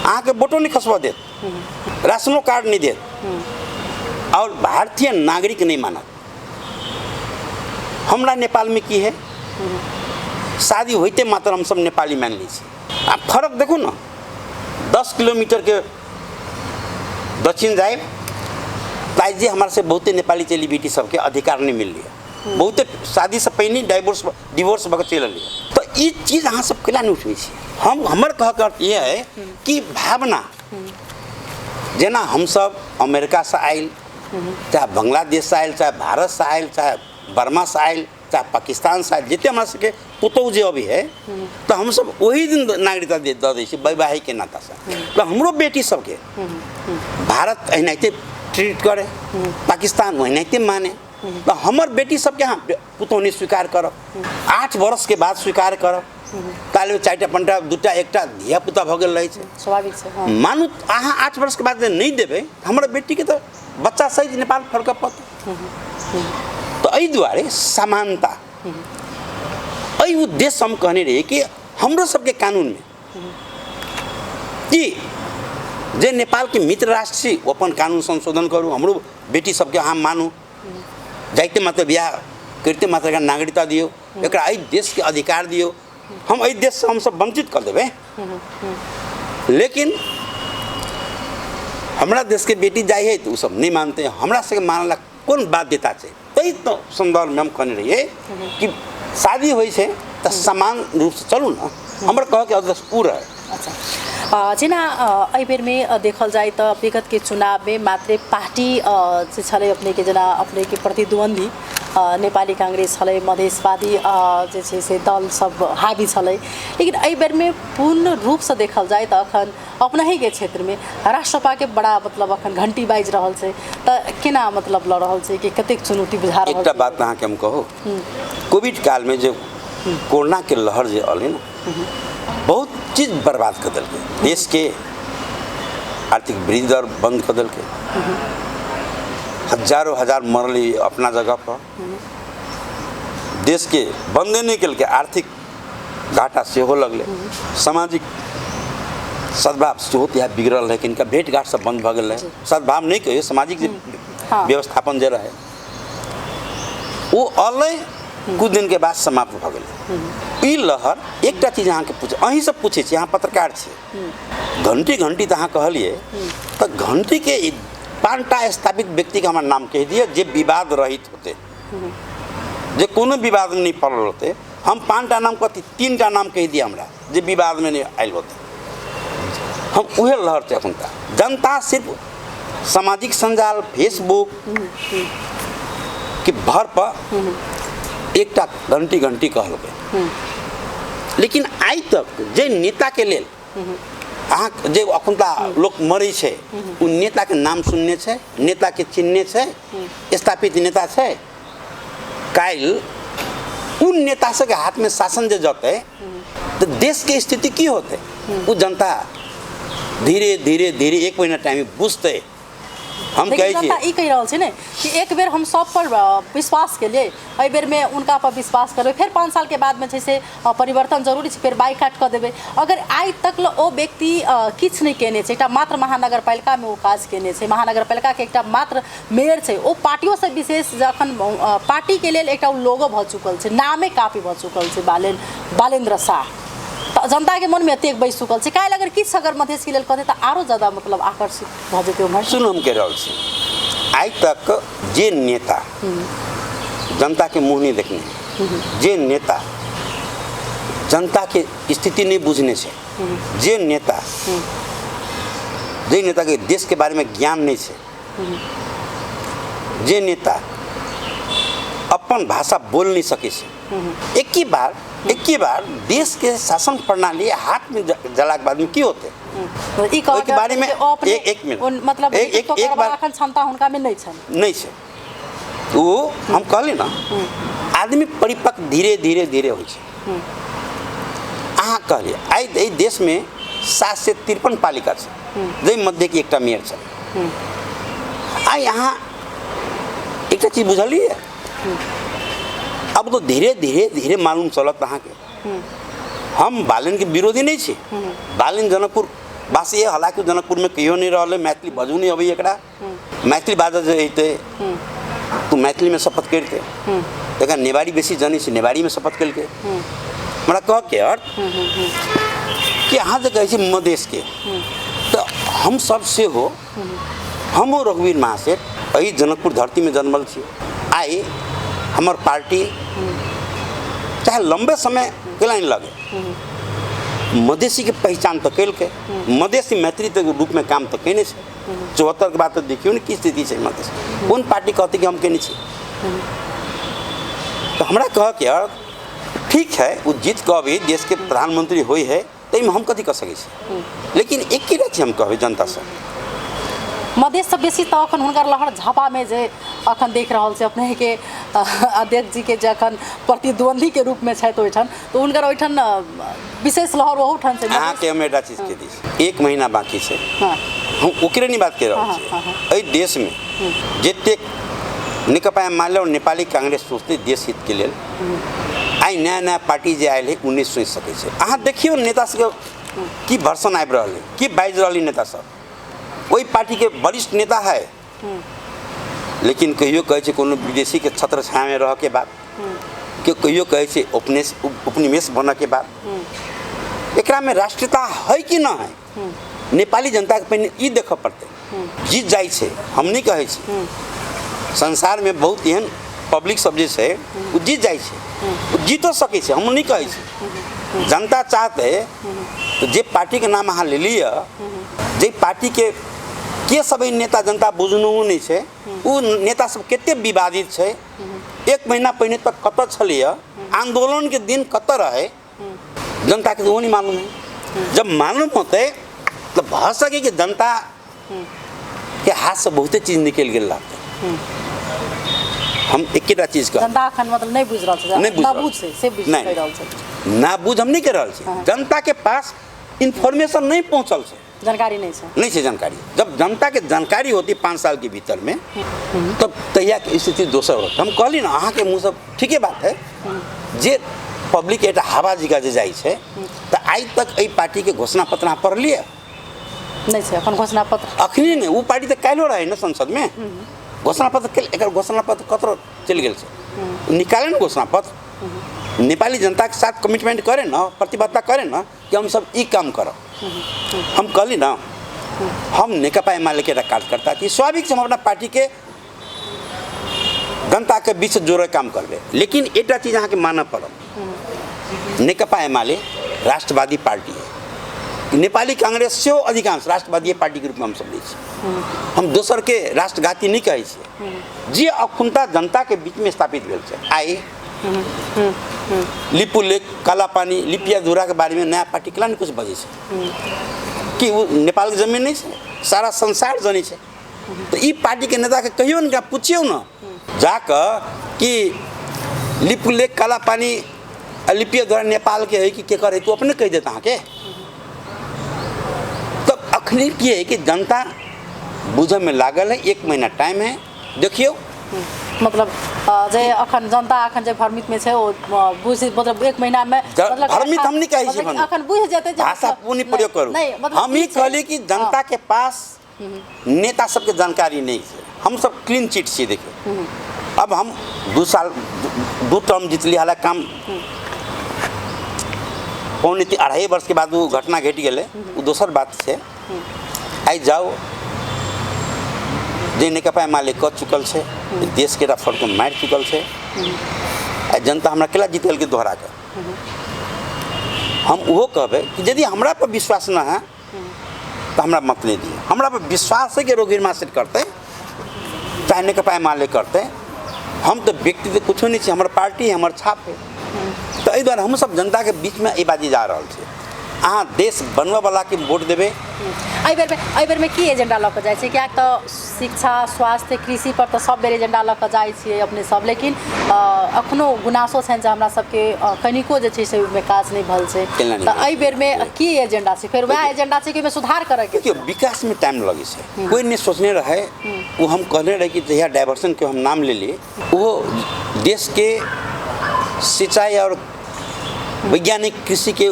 अहाँके वोटो नहि खसबऽ देत। राशनो कार्ड नहि देत आओर भारतीय नागरिक नहि मानत। हमरा नेपालमे की है, शादी होइते मात्र हमसब नेपाली मानि लै छी। आ फरक देखू ने, 10 किलोमीटरके दक्षिण जाए ताइ जे हमारा से बहुते नेपाली चली बेटी सबके अधिकार नहीं मिल है, बहुते शादी से पहिने डाइवोर्स डिवोर्स भऽ के चलि एलै। तऽ ई चीज अहाँ सब केला नहि उठबै छी? हम हमर कहके अर्थ ये है कि भावना जेना हमसब अमेरिकासँ आयल, चाहे बांग्लादेशसँ आयल, चाहे भारतसँ आयल, चाहे बर्मासँ आयल, चाहे पाकिस्तानसँ आयल, जते हमरा सबके पुतहु जे अभी है, तऽ हमसब ओही दिन नागरिकता दऽ दै छी वैवाहिकके नातासँ। तऽ हमरो बेटी सबके भारत एनाहिते ट्रीट करे, पाकिस्तान ओनाहिते माने, तऽ हमर बेटी सबके अहाँ पुतहु नहि स्वीकार करब, 8 वर्षके बाद स्वीकार करब, ताले 4टा 5टा 2टा 1टा धियापुता भऽ गेल रहै छै, स्वाभाविक छै। हाँ। मानू अहाँ 8 वर्षके बाद नहि देबै, हमर बेटीके तऽ बच्चा सहित नेपाल फर्कऽ पड़तै। तऽ एहि दुआरे समानता एहि उद्देश्य हम कहने रहियै कि हमरो सबके कानूनमे कि जे नेपालके मित्र राष्ट्र छी ओ अपन कानून संशोधन करू, हमरो बेटी सबके अहाँ मानू, जाइते मात्र बियाह करिते मात्र एकरा नागरिकता दियौ, एकरा एहि देशके अधिकार दियौ, हम एहि देशसँ हमसब वंचित कऽ देबै। लेकिन हमरा देशके बेटी जाइ है तऽ ओ सब नहि मानते, हमरा सबके मानला कोन बाध्यता छै? ताहि तऽ सन्दर्भमे हम कहने रहियै कि शादी होइ छै तऽ समान रूपसँ चलू ने, हमर कहके उद्देश्य ओ रहै। अच्छा, जेना एहि बेरमे देखल जाय तऽ विगतके चुनावमे मात्रे पार्टी जे छलै अपनेके, जेना अपनेके प्रतिद्वंदी नेपाली कांग्रेस छलै, मधेशवादी जे छै से दल सब हावी छलै, लेकिन एहि बेरमे पूर्ण रूपसँ देखल जाय तऽ अखन अपनहिके क्षेत्रमे राष्ट्रपाके बड़ा मतलब अखन घंटी बाजि रहल छै, तऽ केना मतलब लऽ रहल छै कि कतेक चुनौती बुझा रहल एकटा बात अहाँके हम कहू, कोविड कालमे जे कोरोनाके लहर जे अलै ने, बहुत चीज बर्बाद कऽ देलकै, देशके आर्थिक वृद्धि दर बंद कऽ देलकै, हजारों हजार मरलै अपना जगह पर, देशके बंदे नहि केलकै, आर्थिक घाटा सेहो लगलै, सामाजिक सद्भाव सेहो यहाँ बिगड़ल रहै, किनका भेंट घाट सब बंद भऽ गेल रहै, सद्भाव नहि कहियौ, सामाजिक जे व्यवस्थापन जे रहै ओ अलै, कुछ दिनके बाद समाप्त भऽ गेलै। ई लहर एकटा चीज अहाँके पूछ, अहीं सब पूछै छी, अहाँ पत्रकार छी, घंटी घंटी तऽ अहाँ कहलियै, तऽ घंटीके 5टा स्थापित व्यक्तिके हमर नाम कहि दिअ जे विवाद रहित होतै, जे कोनो विवादमे नहि पड़ल होतै। हम 5टा नाम कथी 3टा नाम कहि दिअ हमरा जे विवादमे नहि आयल होतै। हम उहे लहर छै एखुनका जनता, सिर्फ सामाजिक सञ्जाल फेसबुक के भर पर एकटा घंटी घंटी कहलकै, लेकिन आइ तक जे नेताके लेल अहाँ जे अखुनका लोक मरै छै ओ नेताके नाम सुनने छै, नेताके चिन्हने छै, स्थापित नेता छै, काल्हि उन नेता सबके हाथमे शासन जे जतै तऽ देशके स्थिति की होतै ओ जनता धीरे धीरे धीरे 1 महीना टाइम बुझतै। हम कहै जनता ई कहि रहल छै ने कि एक बेर हम सब पर विश्वास केलियै, एहि बेरमे उनका पर विश्वास करबै, फेर 5 सालके बादमे छै से परिवर्तन जरूरी छै, फेर बाइकाट कऽ देबै। अगर आइ तक ओ व्यक्ति किछु नहि केने छै, एकटा मात्र महानगरपालिकामे ओ काज केने छै, महानगरपालिकाके एकटा मात्र मेयर छै, ओ पार्टियोसँ विशेष जखन पार्टीके लेल एकटा ओ लोगो भऽ चुकल छै, नामे काफी भऽ चुकल छै बालेन्द्र शाह, तऽ जनताके मनमे एतेक बैसि चुकल छै, काल्हि अगर किछु अगर मधेशके लेल कहतै तऽ आरो ज्यादा मतलब आकर्षित भऽ जेतै उम्हर। सुनू, हम कहि रहल छी, आइ तक जे नेता जनताके मुँह नहि देखने, जे नेता जनताके स्थिति नहि बुझने छै, जे नेता जे नेताके देशके बारेमे ज्ञान नहि छै, जे नेता अपन भाषा बोल नहि सकै छै, एक ही बार देश के शासन प्रणाली हाथ में जला के बाद में की होते ई ओहिके बारेमे एक मिनट मतलब एक एक बार अखन क्षमता हुनका में नहीं छनि, नहीं छै। ओ हम कहली ना, आदमी परिपक्व धीरे धीरे धीरे होइ छै। अहाँ कहलियै आइ एहि देशमे 753 पालिका छै, जाहि मध्येके एकटा मेयर छै। आइ अहाँ एकटा चीज बुझलियै, अब तो धीरे धीरे धीरे मालूम चलत अहाँके। हम बालेनके विरोधी नहीं छी, बालेन जनकपुर भाषी हालांकि जनकपुरमे कहियो नहि रहलै, मैथिली बजू नहि अबै एकरा, मैथिली बाजऽ जे अयतै तऽ मैथिलीमे शपथ करितै, तकर नेवारी बेसी जनै छै, नेवारीमे शपथ केलकै। हमरा कहके अर्थ कि अहाँ जे कहै छी मधेशके, तऽ हमसब सेहो, हमहूँ रघुवीर महासेठ एहि जनकपुर धरतीमे जन्मल छी। आइ हमर पार्टी चाहे लम्बे समय केला नहि लगे, मधेसीके पहचान तऽ केलकै, मधेसी मैथिली रूपमे काम तऽ केने छै। 74 के बाद तऽ देखियौ ने की स्थिति छै मधेस, कोन पार्टी कहतै कि हम केने छी। तऽ हमरा कहके अर्थ ठीक है, ओ जीत कऽ अभी देशके प्रधानमंत्री होइ है, ताहिमे हम कथी कऽ सकै छी, लेकिन एकेटा चीज हम कहबै जनतासँ, मधेशसँ बेसी तऽ अखन हुनकर लहर झापामे जे अखन देख रहल छै अपनेके अध्यक्ष जीके जे अखन प्रतिद्वंदीके रूपमे छथि ओहिठाम, तऽ हुनकर ओहिठाम विशेष लहर ओहूठाम छै। अहाँके हम एकटा चीज कहि दै छी, 1 महीना बाँकी छै, हाँ। हम ओकरे नहि बात कहि रहल हाँ, छी। हाँ, हाँ। एहि देशमे जतेक नेकपा एमाले और नेपाली कांग्रेस सोचतै देश हितके लेल, आइ नया नया पार्टी जे आयल है ओ नहि सोचि सकै छै। अहाँ देखियौ नेता सबके की भर्सन आबि रहल है, की बाजि रहल है नेता सब। ओहि पार्टीके वरिष्ठ नेता है, लेकिन कहियो कहै छै कोनो विदेशीके छत्र छायामे रहऽके बात, केओ कहियो कहै छै उपनिवेश बनऽके बात। एकरामे राष्ट्रीयता है कि न है, नेपाली जनताके पहिने ई देखऽ पड़तै। जीत जाइ छै हम नहि कहै छी, संसारमे बहुत एहन पब्लिक सब जे छै ओ जीत जाइ छै, ओ जीतो सकै छै, हम नहि कहै छी। जनता चाहतै तऽ जे पार्टीके नाम अहाँ लेलियै, जे पार्टीके के सब नेता जनता बुझनहो नहि छै, ओ नेता सब कते विवादित छै, 1 महीना पहिने तक कतऽ छलैए, आंदोलनके दिन कतऽ रहै, जनताके तऽ ओ नहि मालूम है। जब मालूम होतै तऽ भऽ सकै कि जनता के हाथसँ बहुते चीज निकलि गेल रहतै। हम एकेटा चीज कहब, जनता अखन मतलब नहि बुझि रहल छै, नहि बुझि रहल नाबूझ छै, से बुझि नहि। रहल छै, नाबूझ हम नहि कहि रहल छी, जनताके पास इन्फॉर्मेशन नहि पहुँचल छै, जानकारी नहि छै, नहि छै जानकारी। जब जनताके जानकारी होती 5 साल के भीतर में, तब तहियाके स्थिति दोसर होत। हम कहली ना अहाँके मुँहसँ ठीके बात है, जे पब्लिक एकटा हवा जकाँ जे जाइ छै, तऽ आइ तक एहि पार्टीके घोषणा पत्र अहाँ पढ़लियै नहि छै अखन घोषणा पत्र? अखनी नहि, ओ पार्टी तऽ काल्हिो रहै ने संसदमे, घोषणा पत्र एकर घोषणा पत्र कतऽ चलि गेल छै, निकाले ने घोषणा पत्र, नेपाली जनताके साथ कमिटमेंट करे न, प्रतिबद्धता करे न कि हम सब ई काम करब। हम कहली ना, हम नेकपा एमाले के कार्यकर्ता छी, स्वाभाविक छै हम अपना पार्टीके जनताके बीच जोड़े काम करबै, लेकिन एकटा चीज अहाँके मानऽ पड़त, नेकपा एमाले राष्ट्रवादी पार्टी है, नेपाली कांग्रेस सेहो अधिकांश राष्ट्रवादी पार्टीके रूपमे हमसब लै छी, हम दोसरके राष्ट्रघाती नहि कहै छियै, जे अखुनता जनताके बीचमे स्थापित भेल छै। आइ लिपुलेख, कालापानी, लिपिया धुराके बारेमे नया पार्टी केना नहि किछु बजै छै, कि ओ नेपालके जमीन नहि छै, सारा संसार जनै छै। तऽ ई पार्टीके नेताके कहियौ ने, पुछियौ ने जाकऽ कि लिपुलेख, कालापानी आ लिपिया धुरा नेपालके है कि केकर है, तऽ ओ अपने कहि देत अहाँके। तब अखनी की है कि जनता बुझऽमे लागल है, 1 महीना टाइम है, देखियौ। मतलब जे अखन जनता अखन जे भ्रमितमे छै ओ बुझि, मतलब 1 महीनामे मतलब भ्रमित हम नहि कहै छी, अखन बुझि जेतै जे भाषा पूर्ण प्रयोग करू। नहि, मतलब हम ई की छै? कहली कि जनता के पास नेता सबके जानकारी नहि छै, हम सब क्लीन चिट छियै। देखियौ अब हम 2 साल 2 टर्म जितली, हालांकि काम 2.75 वर्ष के बाद वो घटना घटि गेलै, ओ दोसर बात छै। आइ जाउ जे नेकपा एमाले कऽ चुकल छै, देशके एकटा फड़को मारि चुकल छै, आइ जनता हमरा केला जीतलकै दोहरा कऽ। हम ओहो कहबै कि यदि हमरा पर विश्वास न है तऽ हमरा मत नहि दिअ, हमरा पर विश्वास है कि रघुवीर महासेठ करतै, चाहे नेकपा एमाले करतै, हम तऽ व्यक्ति तऽ कुछो नहि छी, हमर पार्टी है, हमर छाप है। तऽ एहि दुआरे हमसब जनताके बीचमे एहि बाजी जा रहल छी। अहाँ देश बनबऽवलाके वोट देबै। एहि बेरमे की एजेंडा लऽ कऽ जाइ छियै? किएक तऽ शिक्षा, स्वास्थ्य, कृषि पर तऽ सब बेर एजेंडा लऽ कऽ जाइ छियै अपने सब, लेकिन अखनो गुनासो छनि जे हमरा सबके कनिको जे छै से ओहिमे काज नहि भेल छै, तऽ एहि बेरमे की एजेंडा छै? फेर वएह एजेंडा छै कि ओहिमे सुधार करऽके? देखियौ विकासमे टाइम लगै छै, कोइ नहि सोचने रहै, ओ हम कहने रहै कि जहिया डाइवर्सनके हम नाम लेलियै, ओहो देशके सिंचाई और वैज्ञानिक कृषिके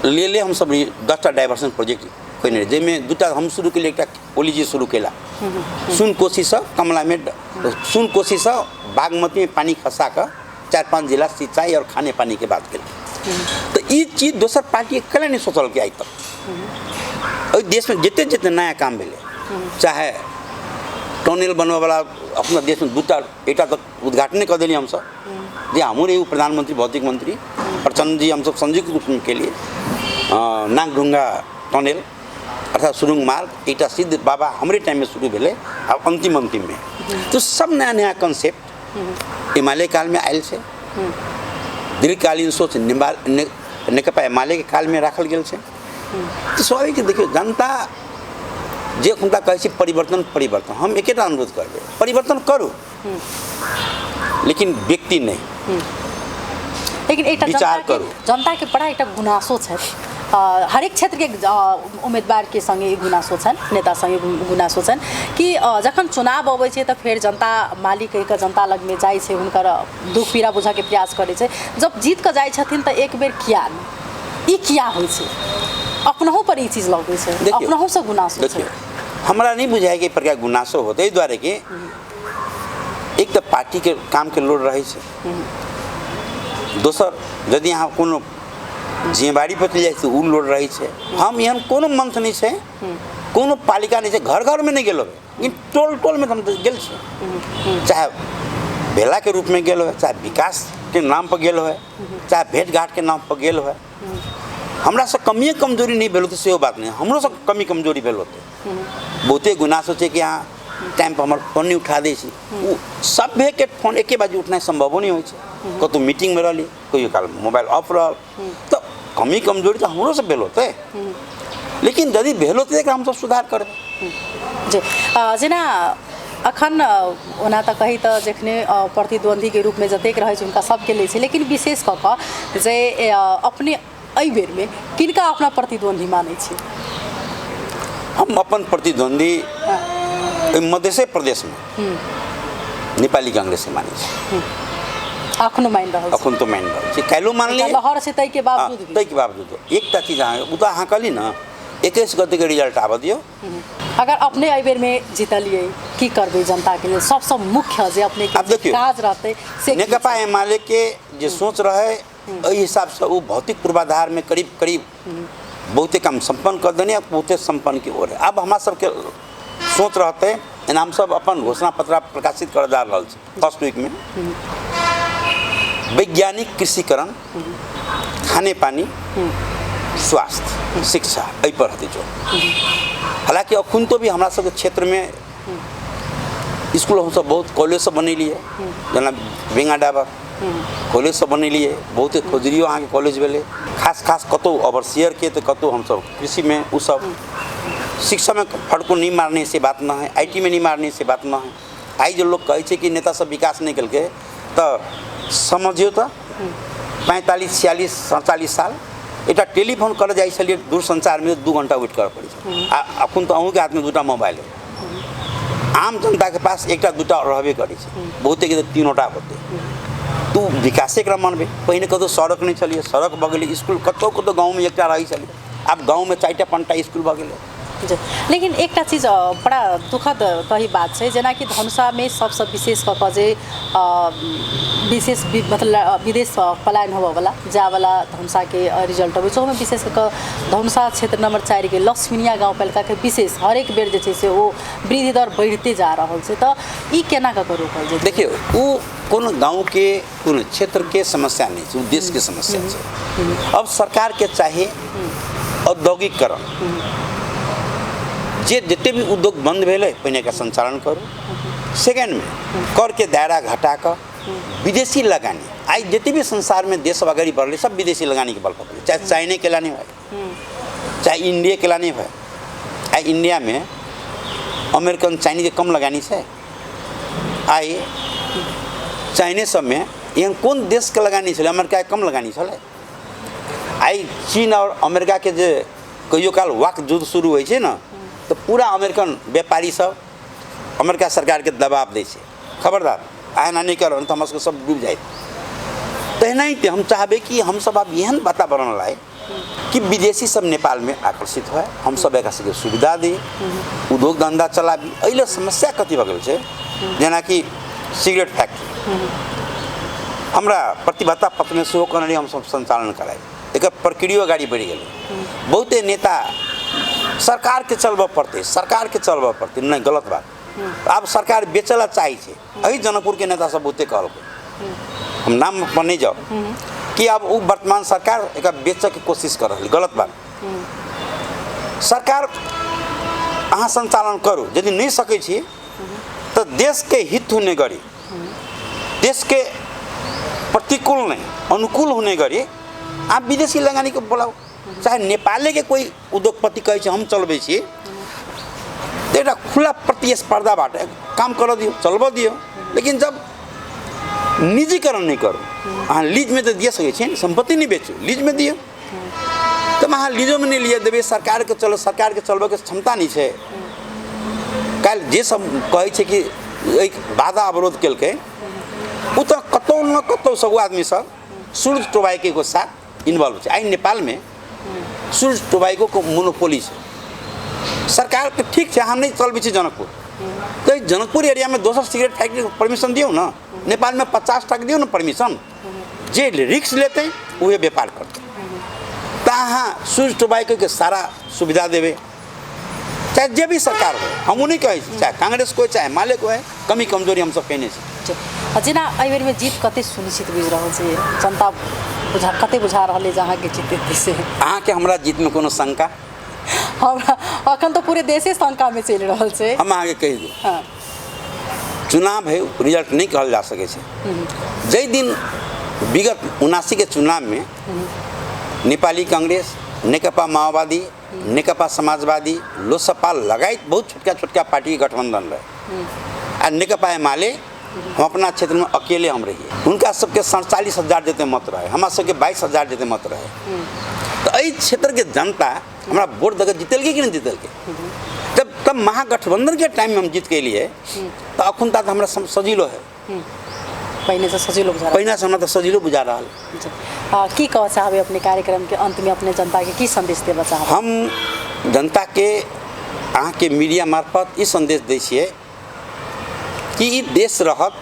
लेले हमसब 10टा डाइवर्सन प्रोजेक्ट पहिने जाहिमे दूटा हम शुरू केलियै, एकटा ओलीजी शुरू केला, सुनकोशीसँ कमलामे, सुनकोशीसँ बागमतीमे पानि खसा कऽ 4-5 जिला सिंचाई और खाने पानी के बात केलकै। तऽ ई चीज दोसर पार्टी केला नहि सोचलकै आइ तक। एहि देशमे जते जते नया काम भेलै, चाहे टनल बनबैवला अपना देशमे दूटा एकटा तऽ उद्घाटने कऽ देलियै हमसब, जे हमहूँ रही प्रधानमंत्री भौतिक मंत्री प्रचंड जी, हमसब संयुक्त रूपमे केलियै नागढुङ्गा टनल अर्थात सुरुंग मार्ग, एकटा सिद्ध बाबा हमरे टाइममे शुरू भेलै, आब अंतिम अंतिममे। तो सब नया नया कॉन्सेप्ट एमाले कालमे आयल छै। दीर्घकालीन सोच नेकपा एमाले के कालमे राखल गेल छै। तऽ स्वाभाविक देखियौ जनता जे हुनका कहै छै परिवर्तन परिवर्तन, हम एकेटा अनुरोध करबै, परिवर्तन करू लेकिन व्यक्ति नहि। लेकिन एकटा विचार करू। जनता के बड़ा एकटा गुनासो छै, हरेक क्षेत्र के उम्मीदवार के संगे गुनासो छनि, नेता संगे गुनासो छनि कि जखन चुनाव अबै छै तऽ फेर जनता मालिक कहि कऽ जनता लगमे जाइ छै, हुनकर दुख पीड़ा बुझऽके प्रयास करै छै। जब जीत कऽ जाइ छथिन तऽ एक बेर किया नहि, ई किया होइ छै? अपनहु पर ई चीज लगै छै, अपनहु से गुनासो छै। देखियौ हमरा नहि बुझाइ कि प्रकार गुनासो होतै, एहि दुआरे कि एक तऽ पार्टीके कामके लोड रहै छै, दोसर यदि अहाँ कोनो जिम्मेवारी पर चलि जाइ छै ओ लोड रहै छै। हम एहन कोनो मंच नहि छै, कोनो पालिका नहि छै, घर घरमे नहि गेल होबै, लेकिन टोल टोलमे हम तऽ गेल छी, चाहे भेलाके रूपमे गेल होय, चाहे विकासके नाम पर गेल होय, चाहे भेंट घाटके नाम पर गेल होय। हमरा से कमिए कमजोरी नहि भेल होतै सेहो बात नहि, हमरो से कमी कमजोरी भेल होतै। बहुते गुनासो छै कि अहाँ टाइमपर हमर फोन नहि उठा दै छी, ओ सभके फोन एके बाजी उठनाइ सम्भवो नहि होइ छै। कतहु मीटिंगमे रहली, कहियो काल मोबाइल ऑफ रहल, तऽ कमी कमजोरी तऽ हमरो से भेल होतै, लेकिन यदि भेल होतै तऽ हमसब सुधार करबै। जी जेना अखन ओना तऽ कही तऽ जखने प्रतिद्वंदीके रूपमे जतेक रहै छै हुनका सबके लै छै, लेकिन विशेष कऽ कऽ जे अपने एहि बेरमे किनका अपना प्रतिद्वंदी मानै छी? हम अपन प्रतिद्वंदी मधेसे प्रदेशमे नेपाली कांग्रेस मानै छी। अखनो मानि रहल छी? अखन तो मानि रहल छी, काल्हिो मानलियै, लहर छै ताहिके बावजूद भी। ताहिके बावजूद एकटा चीज अहाँ ओ तऽ अहाँ कहली ने 21 गतेके रिजल्ट आबऽ दियौ। अगर अपने एहि बेरमे जीतलियै की करबै जनताके लेल? सबसँ मुख्य जे अपने के काज रहतै से नेकपा एमाले के जे सोच रहे एहि हिसाबसँ ओ भौतिक पूर्वाधारमे करीब करीब बहुते काम सम्पन्न कर देने, बहुते सम्पन्न के ओर है। अब हमरा सबके सोच रहतै, एना हमसब अपन घोषणा पत्र प्रकाशित करऽ जा रहल छी फर्स्ट वीकमे, वैज्ञानिक कृषिकरण, खाने पानी, स्वास्थ्य, शिक्षा, एहि पर हतै जो। हालाँकि अखन तो भी हमरा सबके क्षेत्रमे स्कूल हमसब बहुत कॉलेज सब बनेलियै, जेना बेंगा डाबर कॉलेज सब बनेलियै, बहुते खोजरियो अहाँके कॉलेज भेलै, खास खास कतहु ओवरसियरके तऽ कतहु हमसब कृषिमे ओसब, शिक्षामे फड़को नहि मारने से बात न है, IT में नहीं मारने से बात न है। आइ जे लोग कहै छै कि नेता सब विकास नहि केलकै, तऽ समझियौ तऽ 45 46 47 साल एकटा टेलीफोन करऽ जाइ छलियै दूरसञ्चारमे 2 घंटा वेट करऽ पड़ै छै, आ अखन तऽ अहूँके हाथमे 2टा मोबाइल है, आम जनताके पास एकटा 2टा रहबे करै छै, बहुतेके तऽ 3टा होतै। तऽ ओ विकासे एकरा मानबै। पहिने कतहु सड़क नहि छलियै, सड़क भऽ गेलै, स्कूल कतहु कतहु गाँवमे एकटा रहै छलै, आब गाँवमे 4टा 5टा स्कूल भऽ गेलै। लेकिन एकटा चीज बड़ा दुखद कही बात छै, जेनाकि धनुषामे सबसँ विशेष कऽ कऽ जे विशेष मतलब विदेश पलायन होबऽवला जायवला धनुषाके रिजल्ट अबै छै, ओहिमे विशेष कऽ कऽ धनुषा क्षेत्र नंबर 4 के लक्ष्मीनिया गाउँपालिकाके विशेष हरेक बेर जे छै से ओ वृद्धि दर बढ़िते जा रहल छै, तऽ ई केना कऽ कऽ रोकल जेतै? देखियौ ओ कोनो गाँवके कोनो क्षेत्रके समस्या नहि छै, ओ देशके समस्या छै। अब सरकारके चाही औद्योगिकरण, जे जते भी उद्योग बंद भेलै पहिने एकरा संचालन करू। सेकेंडमे करके दायरा घटा कऽ विदेशी लगानी, आइ जते भी संसारमे देश सब अगाडि बढ़लै सब विदेशी लगानीके बल पर बढ़लै, चाहे चाइने के लानी होइ, चाहे इंडिया के लानी होइ। आइ इंडियामे अमेरिकन चाइनीज कम लगानी छै, आइ चाइने सबमे एहन कोन देशके लगानी छलै, अमेरिका कम लगानी छलै। आइ चीन और अमेरिकाके जे कहियो काल वाक युद्ध शुरू होइ छै ने, तऽ पूरा अमेरिकन व्यापारी सब अमेरिका सरकारके दबाव दै छै, खबरदार एना नहि करब तऽ हमर सबके सब डूबि जायत। तेनाहिते हम चाहबै कि हमसब आब एहन वातावरण लाए कि विदेशी सब नेपालमे आकर्षित होय, हम सब एकरा सबके सुविधा दी, उद्योग धंधा चलाबी। एहि लेल समस्या कथी भऽ गेल छै, जेनाकि सिगरेट फैक्ट्री हमरा प्रतिभत्ता पत्रमे सेहो कहने रही हमसब संचालन कराइ, एकर प्रक्रियो अगाडि बढ़ि गेलै। बहुते नेता सरकारके चलबऽ पड़तै, सरकारके चलबऽ पड़तै, नहि, गलत बात। आब सरकार बेचऽ ला चाहै छै। एहि जनकपुरके नेता सब बहुते कहलकै, हम नाम पर नहि जाउ, कि आब ओ वर्तमान सरकार एकरा बेचऽके कोशिश कर रहल, गलत बात। सरकार अहाँ संचालन करू, यदि नहि सकै छी तऽ देशके हित होने गरी, देशके प्रतिकूल नहीं, अनुकूल होने गरी आप विदेशी लगानीके बोलाउ। चाहे नेपालेके कोई उद्योगपति कहै छै हम चलबै छी, तऽ एकटा खुला प्रतिस्पर्धाबाट काम करऽ दियौ, चलबऽ दियौ। लेकिन जब निजीकरण नहि करू, अहाँ लीजमे तऽ दिअ सकै छियै ने, सम्पत्ति नहि बेचू, लीजमे दियौ। तब अहाँ लीजोमे नहि लिअ देबै, सरकारके चल सरकारके चलबैके क्षमता नहि छै। काल्हि जे सब कहै छै कि एहि बाधा अवरोध केलकै, ओ तऽ कतहु ने कतहु सब आदमी सब सूर्य टोबाइके एगो साथ इन्वॉल्व छै। आइ नेपालमे सूर्य टोबाइको मोनोपोली छै। सरकारके ठीक छै, अहाँ नहि चलबै छी जनकपुर, तऽ जनकपुर एरियामे दोसर सिगरेट फैक्ट्रीके परमिशन दियौ ने, नेपालमे 50 टाके दियौ ने परमिशन, जे रिस्क लेतै उहे व्यापार करतै। तऽ अहाँ सूर्य टोबाइकोके सारा सुविधा देबै, चाहे जे भी सरकार हो, हमहूँ नहि कहै छी, चाहे कांग्रेस को चाहे एमाले को है, कमी कमजोरी हमसब कयने छी। जेना एहि बेरमे जीत कते सुनिश्चित बुझि रहल छै जनता, बुझा कते बुझा रहल अइ जे अहाँके जीत हेतै से? अहाँके हमरा जीतमे कोनो शंका? हमरा अखन तऽ पूरे देशे शंकामे चलि रहल छै। हम अहाँके कहि दू, चुनाव है, रिजल्ट नहि कहल जा सकै छै। जाहि दिन विगत 79 के चुनावमे नेपाली कांग्रेस, नेकपा माओवादी, नेकपा समाजवादी, लोसपा लगायत बहुत छोटका छोटका पार्टीके गठबंधन रहे, आ नेकपा एमाले हम अपना क्षेत्रमे अकेले हम रहिए। हुनका सबके 47,000 जते मत रहे, हमरा सबके 22,000 जते मत रहे। तऽ एहि क्षेत्रके जनता हमरा वोट दऽ कऽ जीतेलकै कि नहि जीतेलकै? जब तब महागठबंधनके टाइममे हम जीत के एलियै तऽ अखुनता तऽ हमरा सजिलो है, पहिनेसँ सजिलो बुझा रहल। पहिनेसँ हमरा तऽ सजिलो बुझा रहल। की कहऽ चाहबै अपने कार्यक्रमके अंतमे, अपने जनताके की संदेश देबऽ चाहबै? हम जनताके अहाँके मीडिया मार्फत ई संदेश दै छियै कि ई देश रहत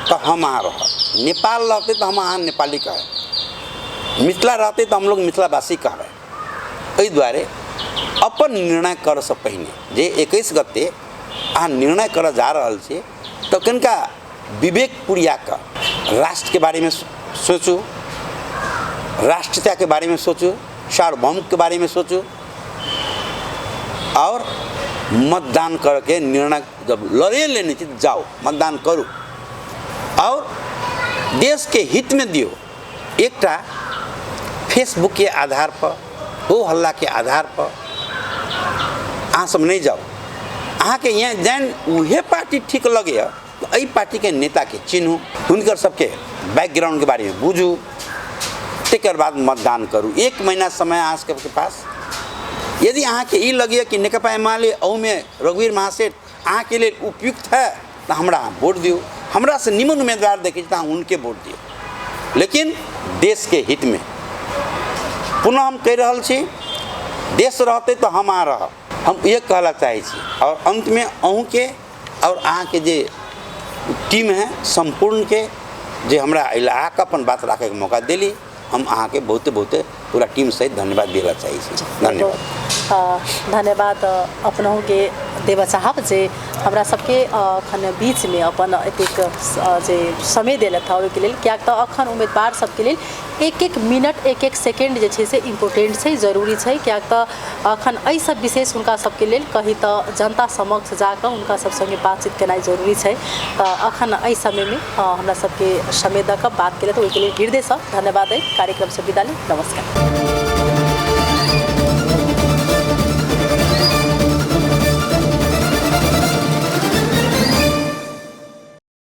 तऽ हम अहाँ रहब, नेपाल रहतै तऽ हम अहाँ नेपाली कहब, मिथिला रहतै तऽ हम लोग मिथिलावासी कहबै। एहि दुआरे अपन निर्णय करऽसँ पहिने जे 21 गते अहाँ निर्णय करऽ जा रहल छी तऽ कनिका विवेक पुरिया कऽ राष्ट्रके बारेमे सोचू, राष्ट्रीयताके बारेमे सोचू, सार्वभौमके बारेमे सोचू, और मतदान करके निर्णय जब लड़े लेने छी जाओ मतदान करू और देशके हितमे दियौ। एकटा फेसबुकके आधार पर, हो हल्लाके आधार पर अहाँ सब नहि जाउ। अहाँके यहाँ जहन उहे पार्टी ठीक लगैए तऽ एहि पार्टीके नेताके चिन्हू, हुनकर सबके बैकग्राउंडके बारेमे बुझू, तकर बाद मतदान करू। 1 महीना समय अहाँ सबके पास। यदि अहाँके ई लगैए कि नेकपा एमाले अहूमे रघुवीर महासेठ अहाँके लेल उपयुक्त है तऽ हमरा अहाँ वोट दियौ, हमरासँ निमन उम्मीदवार देखै छी तऽ अहाँ हुनके वोट दियौ, लेकिन देशके हितमे। पुनः हम कहि रहल छी, देश रहतै तऽ हम अहाँ रहब, हम इएह कहला चाहै छी। और अन्तमे अहूँके और अहाँके जे टीम है सम्पूर्णके जे हमरा एहि आके अपन बात राखैके मौका देली, हम अहाँके बहुते बहुते पूरा टीम सहित धन्यवाद दिअ चाहै छी। धन्यवाद। धन्यवाद अपनहुके देबऽ चाहब जे हमरा सबके अखन बीचमे अपन एतेक जे समय देलथि हँ ओहिके लेल, किएक तऽ अखन उम्मीदवार सबके लेल 1-1 मिनट 1-1 सेकेंड जे छै से इम्पोर्टेंट छै, जरूरी छै। किएक तऽ अखन एहि सब विशेष हुनका सबके लेल कही तऽ जनता समक्ष जाकऽ हुनका सब सङ्गे बातचीत केनाइ जरूरी छै। तऽ अखन एहि समयमे हमरा सबके समय दऽ कऽ बात केलथि ओहिके लेल हृदयसँ धन्यवाद। एहि कार्यक्रमसँ विदा ली, नमस्कार।